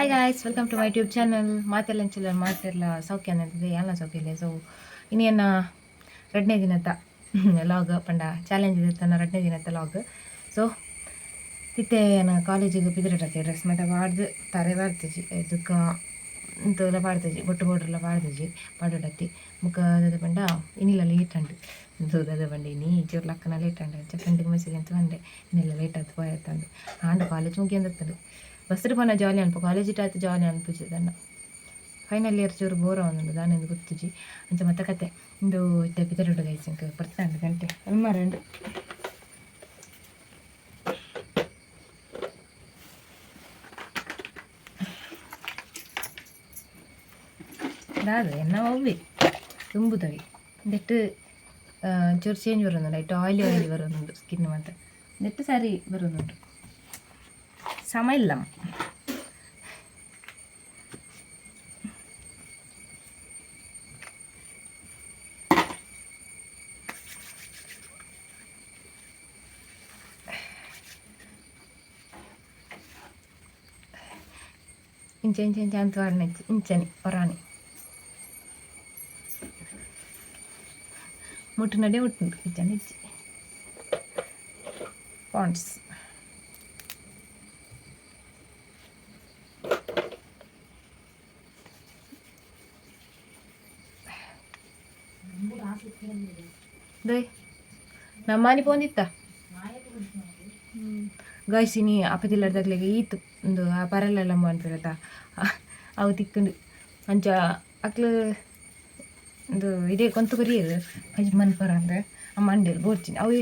Guys, welcome to my YouTube channel. ಮಾತೆಲ್ಲ ಅಂಚಿಲ್ಲ ಮಾತೆಲ್ಲ ಸೌಖ್ಯ ಅನ್ನಿದೆ, ಎಲ್ಲ ಸೌಖ್ಯ ಇಲ್ಲ. ಸೊ ಇನ್ನೇನು ರಡ್ನೇ ದಿನದ ಲಾಗ್ ಪಂಡ ಚಾಲೆಂಜ್ ಇದೆ, ರಡ್ನೇ ದಿನದ ಲಾಗ್. ಸೊ ಇತ್ತೆ ನಾನು ಕಾಲೇಜಿಗೆ ಬಿದಿರಟಕ್ಕೆ ಡ್ರೆಸ್ ಮತ್ತೆ ಪಾಡ್ದು ತರೆ ಬಾರ್ತಿಜಿ, ಇದಕ್ಕೆ ಇಂತೆಲ್ಲ ಪಾಡ್ತಿಜಿ, ಬೊಟ್ಟು ಪೌಡ್ರೆಲ್ಲ ಪಾಡ್ದಿಜಿ, ಪಾಡುಡತ್ತಿ ಮುಖ ದಾದ ಪಂಡ ಇನ್ನಿಲ್ಲ ಲೇಟ್ ಅಂಡು ದಾದ ಪಂಡ ಇನಿ ಚೂರು ಲಕ್ಕನ ಲೇಟ್ ಅಂಡು. ಅಂಚ ಫ್ರೆಂಡಿಗೆ ಮೆಸೇಜ್ ಅಂತ ಬಂದೆ, ಇನ್ನೆಲ್ಲ ಲೇಟ್ ಆಯ್ತು ಪೋಯತ್ತಂದು. ಆಂಡ ಕಾಲೇಜ್ ಮುಗಿಯಂದತ್ತದು. ಬಸ್ಸು ಪೋನ ಜಾಲಿ ಅನ್ಪು, ಕಾಲೇಜ್ ಆಯ್ತು ಜಾಲಿ ಅನ್ಪುಜಿ. ದನ್ನ ಫೈನಲ್ ಇಯರ್ ಚೂರು ಬೋರ್ ಆವೊಂದುಂಡು, ದಾನೆಂದ್ ಗೊತ್ತುಜಿ. ಅಂಚ ಮತ್ತೆ ಕತೆ ಇಂದು ಇತ್ತೆ ಪಿದರುಡು ಗೈಸ್. ಇಂಕ್ ಪರ್ತಾಂಡ್ ಗಂಟೆ ಅಲ್ಮಾರಂಡು. ದಾದ ಎನ್ನ ಒವ್ವೆ ತುಂಬುದವಿ ನೆಟ್ ಚೂರು ಚೇಂಜ್ ಬರೋದುಂಡು, ಐಟ್ ಆಯ್ಲಿ ಆಯ್ಲಿ ಬರೋದುಂಡು ಸ್ಕಿನ್ ಮಾತ್ರ. ನೆಟ್ ಸಾರಿ ಬರೋದುಂಟು, ಸಮ ಇಲ್ಲ. ಇಂಚ ಇಂಚ ಇಂಚ ಅಂತ ವಾಡಿನ ಇಂಚನೆ ಒರಾನೆ ಮುಟ್ಟು ನಡೆ ಮುಟ್ಟುಂಡು ಇಜ್ಜಂಡ ಇಜ್ಜಿ. ಪಾಂಡ್ಸ್ ದಯ್ ನಮ್ಮಾನಿ ಪೋಂದಿತ್ತ ಗೈಸ್. ಇನಿ ಅಪತಿಲ್ಲದಕ್ಲೆಗ್ ಈತ್ ಉಂದು ಆ ಪರಲೆಲ್ಲ ಮನ್ಪುರತ, ಅವು ತಿಕ್ಕುಂಡು. ಅಂಚ ಅಕ್ಲು ಉಂದು ಇದೇ ಕೊಂತು ಕೊರಿಯೆರ್ ಅಂಚ ಮನ್ಪರ ಅಂದ್ರೆ ಆ ಮಂಡೆಲ್ ಬೋಡ್ಚಿನಿ. ಅವು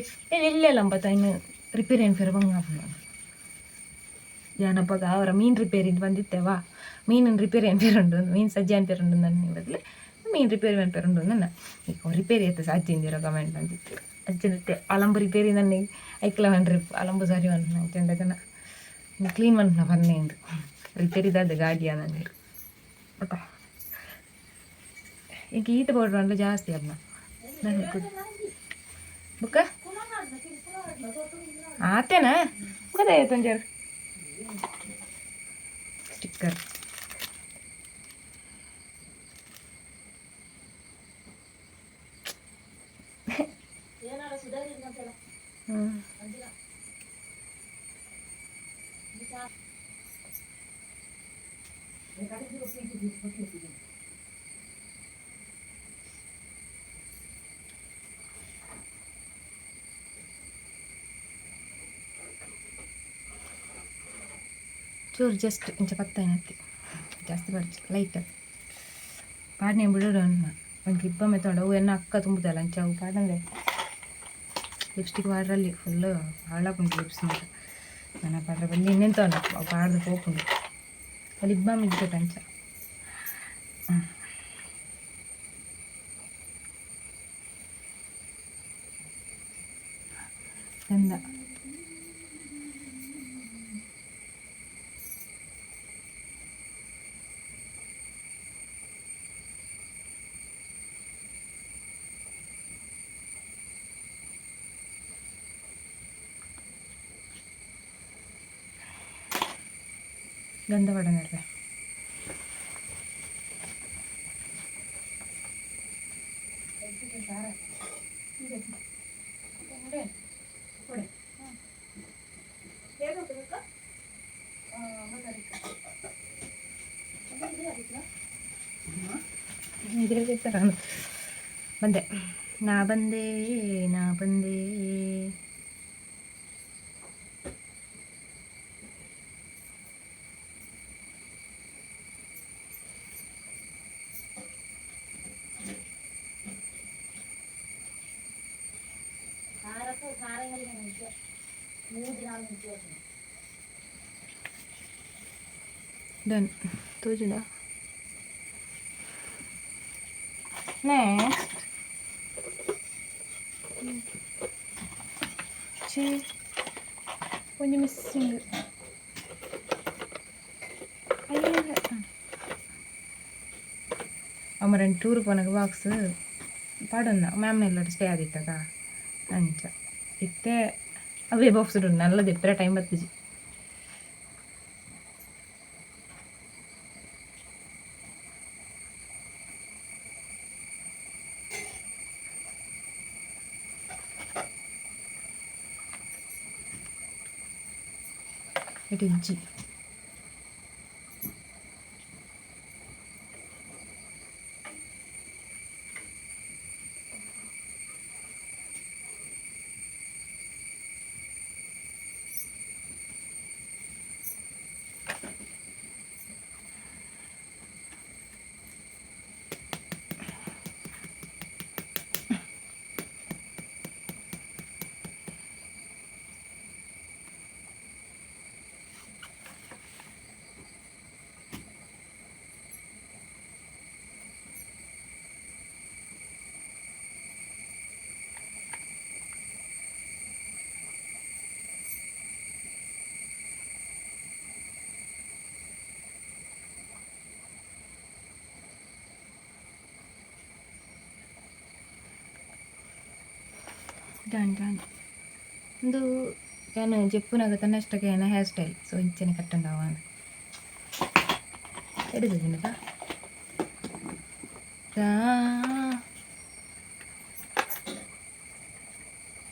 ಎಲ್ಲೆಲ್ಲ ಅಂಬತ ಇನ್ನು ರಿಪೇರಿ ಅನ್ಪೆರ ಬಂಗ ಆಪುಂಡು. ಯಾನಪ್ಪಗ ಅವರ ಮೀನು ರಿಪೇರಿ ಬಂದಿತ್ತೇವಾ, ಮೀನನ್ನು ರಿಪೇರಿ ಅನ್ಪೇರ್ ಉಂಡು, ಮೀನು ಸಜ್ಜೆ ಅನ್ಪೇರ್ ಉಂಡು. ನನ್ನ ಬದಲು ಮೀನು ರಿಪೇರಿ ಅನ್ಪೇರ್ ಉಂಡು. ನನ್ನ ಈಗ ರಿಪೇರಿ ಆಯ್ತು ಸಾಧ್ಯ ಇಂದಿರೋ ಕಮೆಂಟ್ ಬಂದಿತ್ತು. ಅಜ್ಜನತ್ತೆ ಅಲಂಬು ರಿಪೇರಿ ನನ್ನ ಐಕ್ಲ ಮನ್ರಿ, ಅಲಂಬು ಸಾರಿ ಮನ್ಪುನ ಅಂಚ ಕ್ಲೀನ್ ಮನ್ಪುನ ಪನ್ನೆ ಇಂದು ರಿಪೇರಿದಾದ ಗಾಡಿಯ ನನ್ನ ಗೊತ್ತಾ. ಈಗ ಈತ ಪೌಡ್ರ್ ಅಂದ್ರೆ ಜಾಸ್ತಿ ಅಮ್ಮ ಬುಕ್ಕ ಆತೇನಾ ಗೊತ್ತಾಯ್ತು ಒಂಜಾರು ಸ್ಟಿಕ್ಕರ್. ಹ್ಞೂ ಚೂರು ಜಸ್ಟ್ ಇಂಚ ಪತ್ತೈನತ್ತಿ ಜಾಸ್ತಿ ಪಡ್ಚಿ ಲೈಟ್ ಪಾಡ್ನೆ ಬಿಡೋಡು. ಒಂದು ಲಿಪ್ಪ ಮೆತ್ತೊಂಡು ಅವು ಎನ್ನ ಅಕ್ಕ ತುಂಬುದಲ್ಲ. ಅಂಚ ಅವು ಪಾಡಂದೆ ಲಿಪ್ಸ್ಟಿಕ್ ಪಾಡ್ರಲ್ಲಿ ಫುಲ್ ಹಾಳಾಪುಂಡು ಲಿಪ್ಸ್ ಮಾತ್ರ. ನನ್ನ ಪಾಡ್ರೆ ಬಲ್ಲಿ ಇನ್ನೆಂತ ಅವು ಪಾಡ್ದು ಪೋಪುಂಡು. ಲಿಪ್ ಬಾಮ್ ಇಜ್ಜೆಟ್ ಅಂಚ ಗಂಧ ಗಂಧ ಪಡೋಣಲ್ವೇ. ಬಂದೆ ನಾ, ಬಂದೆ ನಾ, ಬಂದೆ. ಡನ್ ತೋಜುಂಡ. ನೆಕ್ಸ್ಟ್ ಛೇ ಒಂಜಿ ಮಿಸ್ಸಿಂಗ್. ಅಮರನ್ ಟೂರ್ ಪೋನಗ ಬಾಕ್ಸ್ ಪಾಡೊನ್ನ ಮ್ಯಾಮ್ನ ಎಲ್ಲೋಡು ಸ್ಟೇ ಆದಿತ್ತದ. ಅಂಚ ಇತ್ತೆ ಅವೇ ಬಾಕ್ಸ್ ನಲ್ಲ ದೆಪ್ಪರೆ ಟೈಮ್ ಬತ್ತಿಜಿ. It ಇಜ್ಜಿ. Done done. ಒಂದು ನಾನು ಜೆಪ್ಪುನಾಗ ತನ್ನಷ್ಟಕ್ಕೆ ಏನ hair style, so ಇಂಚನೆ ಕಟ್ಟಂಡವ ಎಡುದಿನದ.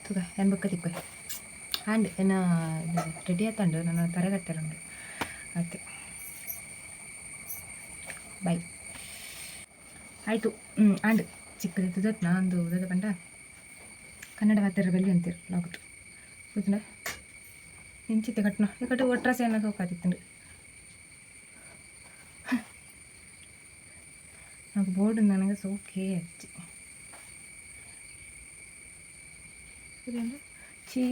ತುಗ ಏನು ಬೊಕ್ಕ ತಿಕ್ಕೊಯ್ ಆಂಡ್ ಎನ್ನ ರೆಡಿ ಆತಂಡು, ನಾನು ತರೆ ಕಟ್ಟರುಂಡು ಆಯ್ತು. ಬೈ. ಆಯಿತು. ಹ್ಞೂ, ಆಂಡ್ ಚಿಕ್ಕದಿತ್ತು ಒಂದು ದಾದ ಪಂಡ ಕನ್ನಡ ಪಾತೆರ ಬಲ್ಲಿ ಅಂತೀರು ಲಾಗುಟ್ಟು ಗೊತ್ತುಂಡ. ಇಂಚಿತ್ತೆ ಕಟ್ಟಣ ಈ ಕಟ್ಟು ಒಟ್ರಾಸೆ ಏನ ಸೋಕಾತಿತ್ತುಂಡು. నాకు ಬೋರ್ಡ್ ನನಗೆ ಸೋಕೆ ಅಚ್ಚಿ ಚೀ.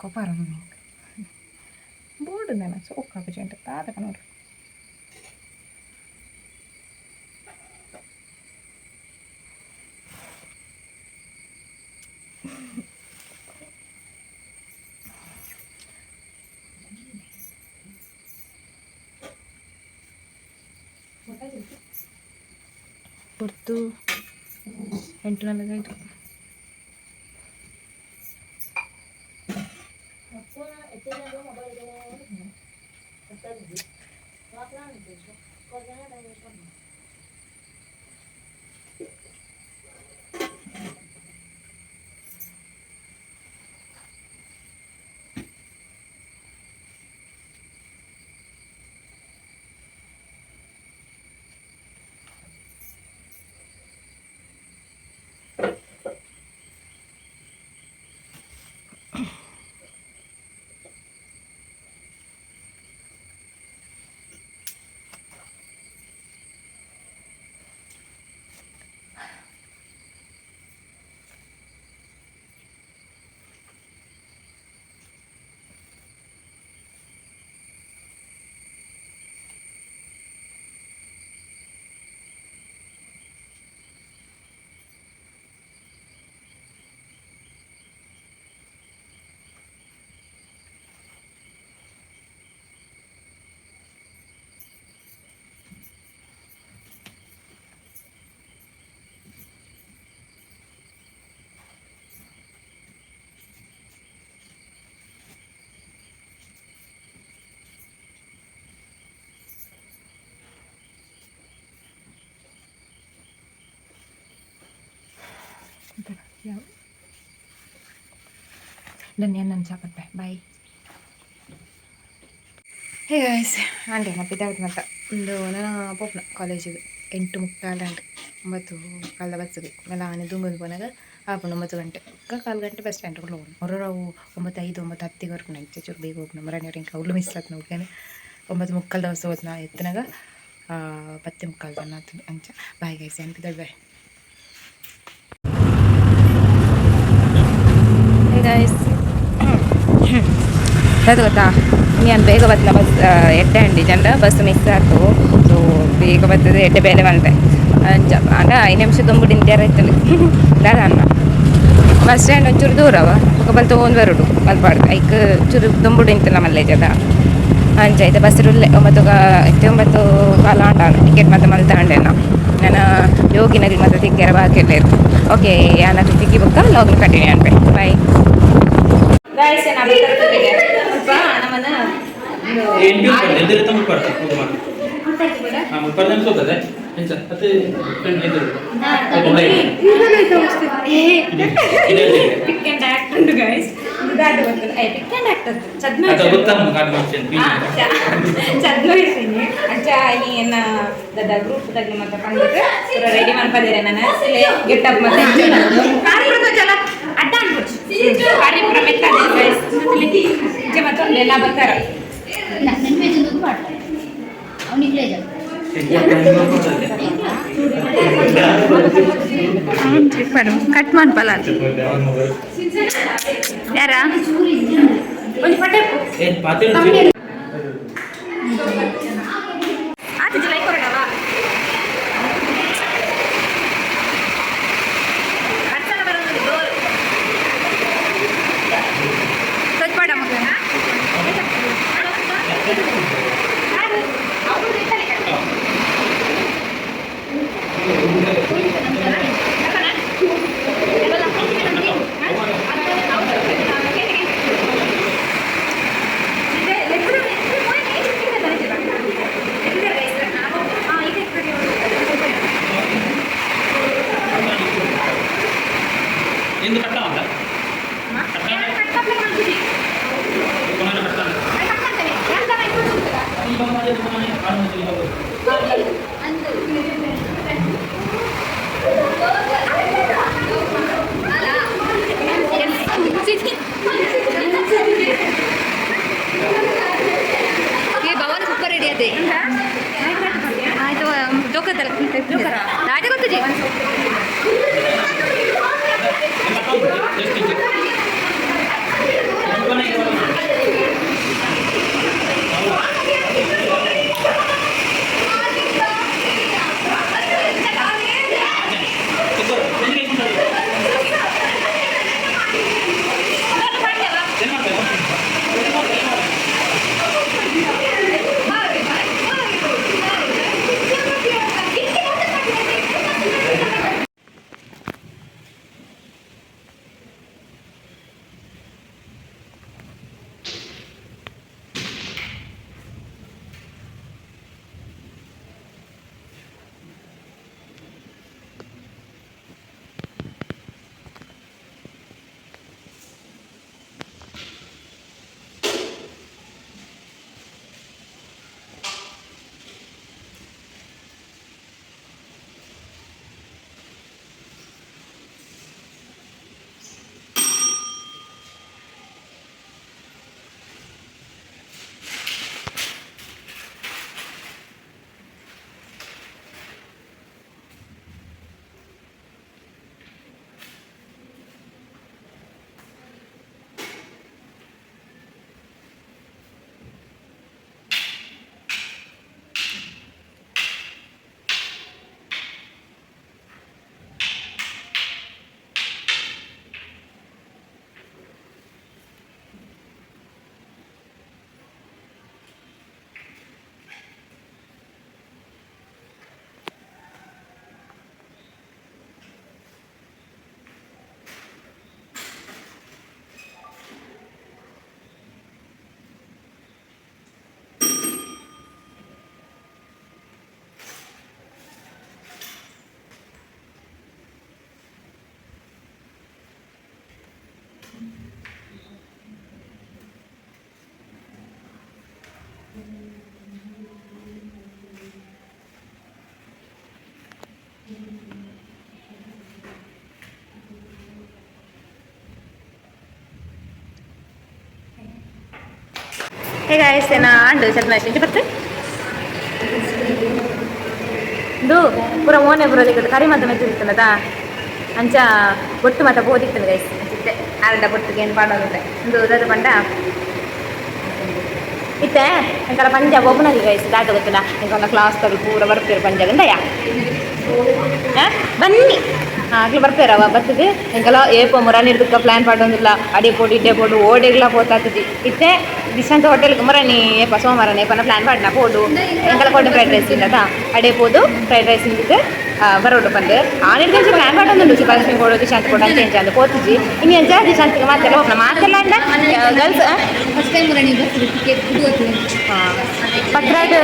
ಕೋಪಾರ ಬೋರ್ಡ್ ನಾನು ಸೋಕಾಪುಜಿ ಅಂತ ದಾದ ನೋಡ್ರಿ. ಪೊರ್ತು 8:45. ಯಾವ ಡನ್. ನಾನು ಚಾಪತ್ತೆ. ಬಾಯ್. ಹೇ ಗಾಯ್ಸ್, ಆಂಟಿ ನಾ ಪಿದಾಡ್ದು ಮತ್ತ ಒಂದು ನನ್ನ ಪೋಪುನ ಕಾಲೇಜಿಗೆ 8:45 ಆಂಡ್. 9:45 ಬಸ್ಸಿಗೆ ಮೇಲೆ ಆನೆ ದುಂಗೊಂದು ಪೋನಾಗ ಆಪುಂಡು. 9 ಗಂಟೆ ಕಾಲು ಗಂಟೆ ಬಸ್ ಸ್ಟ್ಯಾಂಡ್ ಹೋಗೋಣ. ಹೊರವು 9:05, 9:10ಗೆ ಬರ್ಪುಂಡು. ಅಂಚೆ ಚೂರು ಬೇಗ ಹೋಗ್ನ ಮರಣಿಯವ್ರು ಇಂಕ ಅವ್ಲು ಮಿಸ್ ಆತ್ ನೋಡ್ಕೊಂಡು. 9:45 ಬಸ್ ಹೋದ್ನ ಎತ್ತನಾಗ 10:45 ತನ ಆತುಂಡು ಅಂಚ. ಬಾಯ್ ಗೈಸ್, ಏನು ಪಿದಾಡ್. Bye guys. ಅದು ಗೊತ್ತಾ, ನಾನು ಬೇಗ ಬತ್ತನ ಬಸ್ ಎಡ್ಡೆ ಅಂಡಿ ಜಂಡ ಬಸ್ ಮಿಸ್ ಆಯ್ತು. ಸೊ ಬೇಗ ಬರ್ತದೆ, ಎಡ್ಡೆ ಬೇಲೆ ಬಂತೆ ಅಂಚ. ಆಂಡ 5 ನಿಮಿಷ ದುಂಬು ಇಂತಿಯಾರ ಇತ್ತಂಡು ದಾದ ಅನ್ನ. ಬಸ್ ಸ್ಟ್ಯಾಂಡ್ ಒಂಚೂರು ದೂರವ, ಬೊಕ ಬಲ್ ತೊಗೊಂಡು ಬರೋಡು ಮಲ್ಪಾಡು. ಐಕ್ ಚೂರು ದುಂಬುಡು ಇಂತಲ್ಲ ಮಲ್ಲೇಜದ. ಅಂಚ ಐತೆ ಬಸ್ ಉಲ್ಲೆ 9 9:15 ಆಂಡ ಟಿಕೆಟ್ ಮತ್ತೆ ಮಲ್ತಾಂಡೆನ ನನ್ನ ಯೋಗಿನಗಲಿ ಮತ್ತೆ ತಿಕ್ಕೆರ ಬಾಕಿ ಓಕೆ ಯಾನಕ್ಕೆ ತಿಕ್ಕಿ ಬೊಕ್ಕ ಲಾಗ್ ಕಂಟಿನ್ಯೂ ಅನ್ಪೆ ಬಾಯ್ ಗಾಯ್ಸ್ ನಮ್ಮನ್ನ ಎದುರು ಮುಟ್ಪಾಡ್ತು ಮುಟ್ಪಾಡ್ದು ಅನ್ಸೋತದೆ ಎಂಚ ಅತ್ತೆ ಪಿಕ್ ಅಂಡ್ ಆಕ್ಟ್ ಉಂಟು ಗೈಸ್ ದಾದ ಗೊತ್ತಲ್ಲ I pick and act ಚದ್ಮ ಗೊತ್ತಾ ಚದ್ಮ ಅಂಚ ಈ ಎನ್ನ ದದ ಗ್ರೂಪ್ ದಾಗ ಮತ್ತೆ ಬಂದ್ಬಿಟ್ಟು ಪೂರ ರೆಡಿ ಮನ್ಪದಿರೆ ನಾನು ಗೆಟ್ ಅಪ್ ಮತ್ತೆ ಅಡ್ಡ ಅನ್ಬಿಡ್ಸು ಕಾರಿ ಪೂರ ಮೆತ್ತದೆ ಗೈಸ್ ಇಂಚ ಮತ್ತೊಂದು ಎಲ್ಲ ಬರ್ತಾರ ಕಟ್ ಮಾಡ್ಪಲ್ಲ ಯಾರ ಒಂದು ಫಟೆ ಆತ ಲೈಕ್ ಕೊಡೋಣವಾ ಸ್ವಚ್ಛ ಮಕ್ಕಳ ಎಂದು ಕಟ್ಟ ಅಂತ ಭವನ ಸೂಪರ್ ರೆಡಿ ಅದೇ ಆಯ್ತು ಜೋಕತ್ತಲ್ಲ ನಾಟೆ ಗೊತ್ತು ಜಿ ಹೇ ಗಾಯ್ಸ್ ಏನ ಆಂಡು ಚದ್ಮಾಶ್ ಬತ್ತೆ ಇದು ಪೂರ ಮೋನೆ ಪೂರ ದಿಕ್ಕದು ಕರಿ ಮಾತ ಮೆತ್ತಿತ್ತಲ್ಲದ ಅಂಚ ಬೊಟ್ಟು ಮಾತ ಬೋದಿತ್ತಲ್ಲ ಗೈಸ್ ಅಂಚಿತ್ತೆ ಆರಂಡ ಬೊಟ್ಟಿಗೆ ಏನು ಪಾಡೋಗುತ್ತೆ ಒಂದು ದಾದ ಪಂಡ ಇತ್ತೆ ಎಂಕಲ ಪಂಜಾಬ್ ಒಬ್ಬನಲ್ಲಿ ಗೈಸ್ ದಾದ ಗೊತ್ತಿಲ್ಲ. ಎಂಕಲ ಕ್ಲಾಸ್ ತಗಲು ಪೂರ ಬರ್ತೀರಿ ಪಂಜಾಬ್ ಎಂದಯ್ಯ ಬನ್ನಿ. ಅಕ್ಲು ಬರ್ಪೇರವ ಬರ್ತದೆ. ಎಂಕಲ ಏಪ ಮುರಾನಿ ಹಿಡ್ದಕ್ಕ ಪ್ಲಾನ್ ಪಾಡೊಂದಿಲ್ಲ. ಅಡೆ ಪೋಡು, ಇಡ್ಡೆ ಪೋಡು, ಓಡೆಗ್ಲ ಪೋತಾತದಿ. ಇತ್ತೆ ದಿಶಾಂತ ಹೋಟೆಲ್ ಮುರಾನಿ ಏಪ ಸೋಮವಾರ ಏಪನ ಪ್ಲಾನ್ ಪಾಡ್ನ ಪೋಡು. ಎಂಕಲ ಕೊಡೆ ಫ್ರೈಡ್ ರೈಸ್ ಇಲ್ಲದ, ಅಡೆ ಪೋದು ಫ್ರೈಡ್ ರೈಸ್ ಇಂದಿದ್ದು ಬರೋಡು ಬಂದು. ಆ ಹಿಡ್ದು ಪ್ಲಾನ್ ಪಾಡೊಂದುಂಡು. ಶಿಪಾಲಕ್ಷ್ಮಿ ಪೋಡು, ದಿಶಾಂತ್ ಕೊಡು ಅಂತ ಎಂಚ ಅಂದ್ ಪೋತುಜಿ. ಇನ್ನು ಎಂಚ ದಿಶಾಂತ್ಗೆ ಮಾತೆಲ್ಲ ಹೋಗ್ನ ಮಾತೆಲ್ಲ ಅಂಡ ಗರ್ಲ್ಸ್. ಫಸ್ಟ್ ಟೈಮ್ ರಾಣಿ ಬಸ್ ಟಿಕೆಟ್. 12,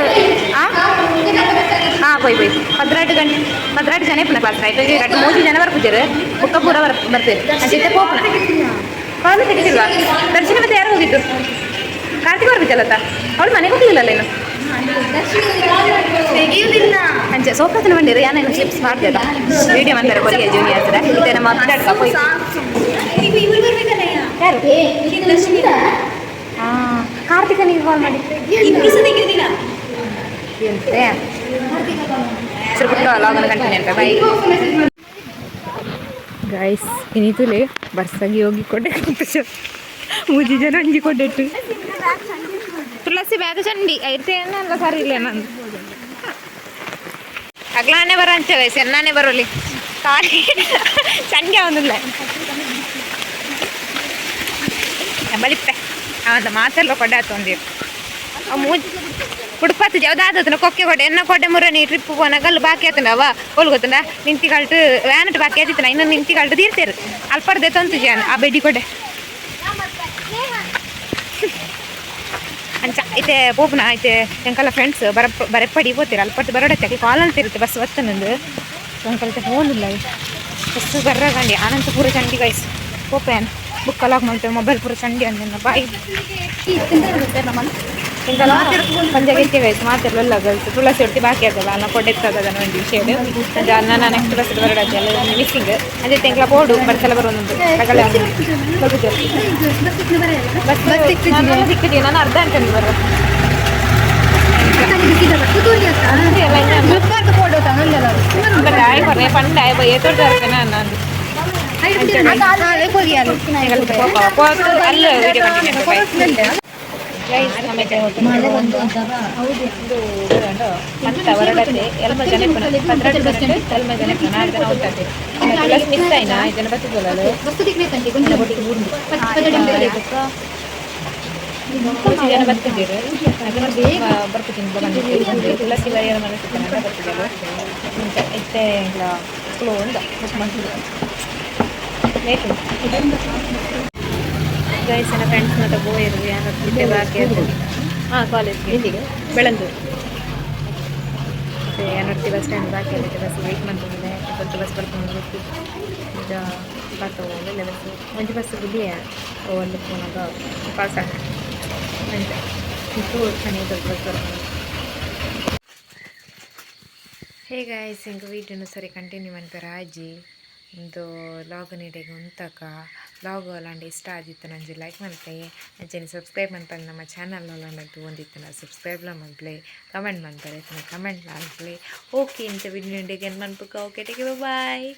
ಹಾಂ, ಪೋಯ್ ಪೋಯ್. 12 ಗಂಟೆ, 12 ಜನ ಇಪ್ಪನ ಕ್ಲಾಸ್ ಆಯ್ತು. ರಡ್ಡು ಮೂಜಿ ಜನ ಬರ್ಪುಜೆರ್, ಬೊಕ್ಕ ಪೂರ ಬರ್ತೇವೆ. ಅಂಚಿತ್ತೆ ಪೋಪುನ ಕಾಲು ತೆಗಿತಿಲ್ವಾ ದರ್ಶನ? ಮತ್ತೆ ಯಾರು ಹೋಗಿದ್ದು? ಕಾರ್ತಿಕ್ ಬರ್ಬಿತ್ತಲ್ಲತ್ತ? ಅವಳು ಮನೆಗೆ ಹೋಗ್ಲಿಲ್ಲಲ್ಲ ಇನ್ನು. ಅಂಚೆ ಸೋಪ್ರತನ ಬಂದಿರು. ಯಾನ ಇನ್ನು ಚಿಪ್ಸ್ ಮಾಡ್ತೇವೆ. ವಿಡಿಯೋ ಮಾಡ್ತಾರೆ ಕೊರಿಯ ಜೂನಿಯರ್ಸ್. ಇತ್ತೆ ನಮ್ಮ ಮಾತಾಡ್ಕ ಪೋಯ್. ಯಾರು? ಹಾಂ, ಕಾರ್ತಿಕನಿಗೆ ಕಾಲ್ ಮಾಡಿ. ಇಬ್ರು ಸಹ ತೆಗಿಯೋದಿಲ್ಲ. ಎಂತೆ ಸರ್, ಪುಟ್ಟ ಲಾಗನ್ನು ಕಂಟಿನ್ಯೂ ಅಂತ. ಬೈ ಗಾಯ್ಸ್. ಇನಿತುಲೆ ಬರ್ಸಾಗಿ ಹೋಗಿ ಕೊಟ್ಟೆ. ಮೂಜಿ ಜನ ಒಂಜಿ ಕೊಡ್ಡೆಟ್ಟು. ತುಳಸಿ ಬ್ಯಾಗ ಚಂಡಿ ಐತೆ ಅಲ್ಲ, ಸರಿ ಇಲ್ಲ. ನಾನು ಅಗ್ಲಾನೆ ಬರ ಅಂಚ ಗೈಸ್, ಎನ್ನಾನೆ ಬರೋಲಿ. ಕಾಡಿ ಚಂಡಿ ಅವನಿಲ್ಲ ಬಲಿಪ್ಪೆ ಅವಂತ ಮಾತೆಲ್ಲ ಕೊಡ್ಡೆ ಆತು ಒಂದಿರು. ಮೂಜ್ ಕುಡ್ಪಾತು ಯಾವ್ದಾದತನ ಕೊಕ್ಕೆ ಕೊಡೆ ಎನ್ನ ಕೊಡೆ. ಮುರನಿ ಟ್ರಿಪ್ ಪೋನಾಗ ಅಲ್ಲಿ ಬಾಕಿ ಆತನ ಅವ ಒಲ್ ಗೊತ್ತಂಡ ನಿಂತಿ ಕಲ್ಟು ವ್ಯಾನಟ್ ಬಾಕಿ ಆತಿತ್ತನ. ಇನ್ನು ನಿಂತಿ ಕಲ್ಟು ತೀರ್ತೇರು ಅಲ್ಪರ್ದೆ ತಂತು ಜಾನ್ ಆ ಬೆಡಿ ಕೊಡೆ ಅಂಚ. ಐತೆ ಪೋಪುನ ಐತೆ. ಎಂಕಲ್ಲ ಫ್ರೆಂಡ್ಸ್ ಬರ ಬರೆಪ್ಪಡಿ ಪೋತೀರ. ಅಲ್ಪಟ್ಟು ಬರೋಡತ್ತೆ ಕಾಲ್ ಅಂತಿರುತ್ತೆ. ಬಸ್ ಬತ್ತನಂದು ಅಂಕಲ್ತೆ ಫೋನ್ ಇಲ್ಲ. ಬಸ್ ಬರ್ರಗಂಡಿ ಆನಂತ ಪೂರ ಚಂಡಿ ಗೈಸ್. ಪೋಪೇನ್ ಬುಕ್ ಲಾಕ್ ಮಾಡ್ತೇವೆ. ಮೊಬೈಲ್ ಪೂರ ಚಂಡಿ ಅಂದ. ಬಾಯ್. ಪಂಜಾಗ ಗೈಸ್, ಮಾತಿರಲ್ಲ ಗರ್ಲ್ಸ್. ತುಳಸಿ ಹೊಡ್ತಿ ಬಾಕಿ ಆಗ್ತದ ಅನ್ನ ಕೊಡೆತ್ತದ ಒಂಜಿ ವಿಷಯ. ಅಂಚ ನನ್ನ ನೆಕ್ಸ್ಟ್ ಬಸ್ ಬರಡತ್ತೆ ಅಲ್ಲ ಮಿಸ್ಸಿಂಗ್. ಅದೇ ತೆಂಕ್ಲ ಪೋಡು ಬರ್ಸಲ ಬರೋದೊಂದು ರಗಳೆ. ಬಸ್ ಸಿಕ್ಕಿದೆ. ನಾನು ಅರ್ಧ ಗಂಟೆ ಬರೋ. ಆಯ್ ಕೊರ್ನೆ ಪಂಡ ಆಯ್ ಏತೋಡ್ ನಾನು ಅಲ್ಲ. Video continue guys. ಮತ್ತೆ ಹೊರಡತ್ತೆ ಎಲ್ಮ ಜನ ಇಪ್ಪನ 12 ಜನ, ಎಲ್ಮ ಜನ ಇಪ್ಪನ, ನಾಲ್ಕು ಜನ ಔಟ್. ತುಳಸಿ ಮಿಸ್ ಆಯ್ನ, ಐದು ಜನ ಬತ್ತಿದ್ವಲ್ಲ. ಮೂರು ಜನ ಬರ್ತಿದ್ದೀರು. ಬರ್ತೀನಿ ಬಂದಿದ್ದೀವಿ. ತುಳಸಿ ಬರೆಯೋ ಮನಸ್ಸು ಬರ್ತಿದ್ದಲ್ಲ. ಇತ್ತೆ ಸ್ಲೋ ಉಂಡ ಬುಕ್ ಮಾಡ್ತಿದ್ದೆ. Late guys. ನನ್ನ ಫ್ರೆಂಡ್ಸ್ ಮತ್ತೆ ಬೋಯರು ಯಾರು ಇತ್ತೆ ಬಾಕಿ. ಹಾಂ, ಕಾಲೇಜ್ಗೆ ಎಲ್ಲಿಗೆ? ಬೆಳಂದೂರು. ಮತ್ತು ಏನರ್ತಿ ಬಸ್ ಸ್ಟ್ಯಾಂಡ್ ಬಾಕಿ ಆಗುತ್ತೆ. ಬಸ್ ವೆಯ್ಟ್ ಮಾಡ್ತಿದ್ದೆ. ಸ್ವಲ್ಪ ಬಸ್ ಬರ್ಕೊಂಡು ಗೊತ್ತು. ಈಗ ಬರ್ತಾವೆ ಒಳ್ಳೆ ಬಸ್. ಒಂಜಿ ಬಸ್ ಬುದಿಯ ಒಂದು ಪೋನಾಗ ಪಾಸ್ ಆಗ ಅಂಚ ಇತ್ತು. ಚೆನ್ನಾಗಿ ಬಸ್ ಬರ್ಕೊಂಡು. ಹೇ ಗಾಯ್ಸ್, ಇಂಕ ವೀಡಿಯೋನು ಸರಿ ಕಂಟಿನ್ಯೂ ಮನ್ಪೆರ ಆಜಿ. ಒಂದು ಲಾಗ್ ನೀಡೆಗ್ ಉಂತಕ. ಲಾಗ್ ಅಲಾಂಡ ಇಷ್ಟ ಆದಿತ್ತು ನಂಜಿ ಲೈಕ್ ಮಲ್ಪೆ. ಅಂಚನೆ ಸಬ್ಸ್ಕ್ರೈಬ್ ಮನ್ಪಂದ್ ನಮ್ಮ ಚಾನಲ್ ಅಲಾಂಡ ಒಂದಿತ್ತು ಸಬ್ಸ್ಕ್ರೈಬ್ಲ ಮನ್ಪ್ಲೆ. ಕಮೆಂಟ್ ಮನ್ಪರೆ, ಕಮೆಂಟ್ ಮನ್ಪ್ಲೆ. ಓಕೆ, ಇಂಚ ವಿಡಿಯೋ ಮನ್ಪುಕ. Okay, take, bye.